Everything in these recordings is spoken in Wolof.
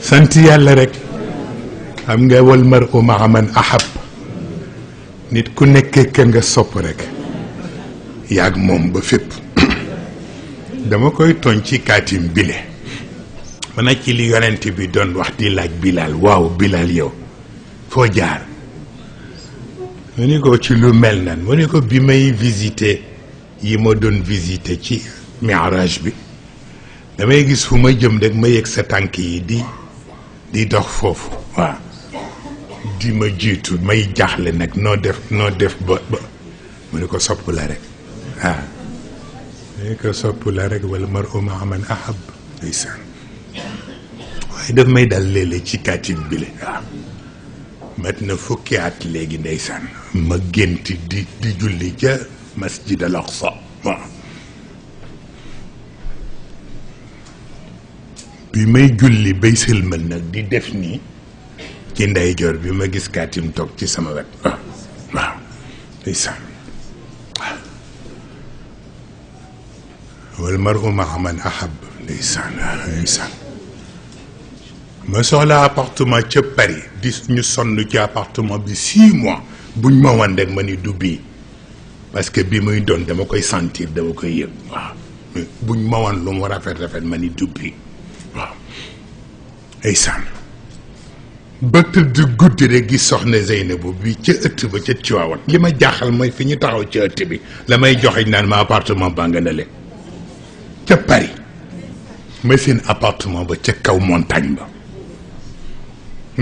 sant yàlla rek xam nga wal mar'u ma'a man ahab nit ku nekkee ka nga sopp rek yaag moom ba fépp dama koy tooñ ci kaatim bile man a ci li yonent bi doon wax di laaj Bilal waaw Bilal yow foo jaar mu ni ko ci lu mel nan mu ni ko bi may visité yi ma doon visité ci mi'raj bi damay gis fu ma jëm rek ma yëg sa tànk yi di dox foofu waaw di ma jiitu may jaaxle nag noo def ba mu ni ko sopp la rek waaw mu ni ko sopp la rek wala mar'u ma'a man ahab ndeysaan waaye daf may dal léeg-léeg ci kaatim bi le waaw mat na fukki at léegi ndeysaan ma gént di julli ca masjid al aqsa waaw bi may julli bay sëlmal nag di def nii ci ndeyjoor bi ma gis kaatim toog ci sama wet waaw waaw ndeysaan waaw wal mar'u ma'a man ahab ndeysaan ndeysaan ma soxla appartement ca Paris di ñu sonn ci appartement bi 6 mois buñ ma wan rek ma ni du bii parce que bi muy doon dama koy sentir dama koy yëg waaw buñ ma wan lu mu rafet ma ni du bii waaw ndeysaan ba tëdd guddi rek gi soxna Zeynabu bi ca ëtt ba ca Tiwaawan li ma jaaxal mooy fi ñu taxaw ca ëtt bi la may joxe naan ma appartement baa nga ne le ca Paris ma seen appartement ba ca kaw montagne ba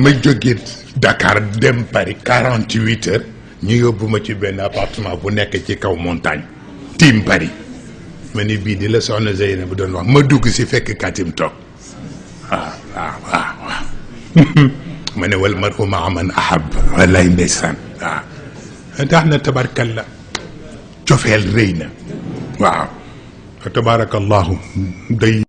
ma jógee Dakar dem Paris 48 heures ñu yóbbu ma ci benn appartement bu nekk ci kaw montagne tiim Paris ma ni bii di la soxna Zeynabu doon wax ma dugg si fekk katim toog waaw ma ne wal mar'u ma'a man ahab wallaay ndeysaan waaw tax na tabarkalla cofeel rëy na waaw fa tabarakallahu day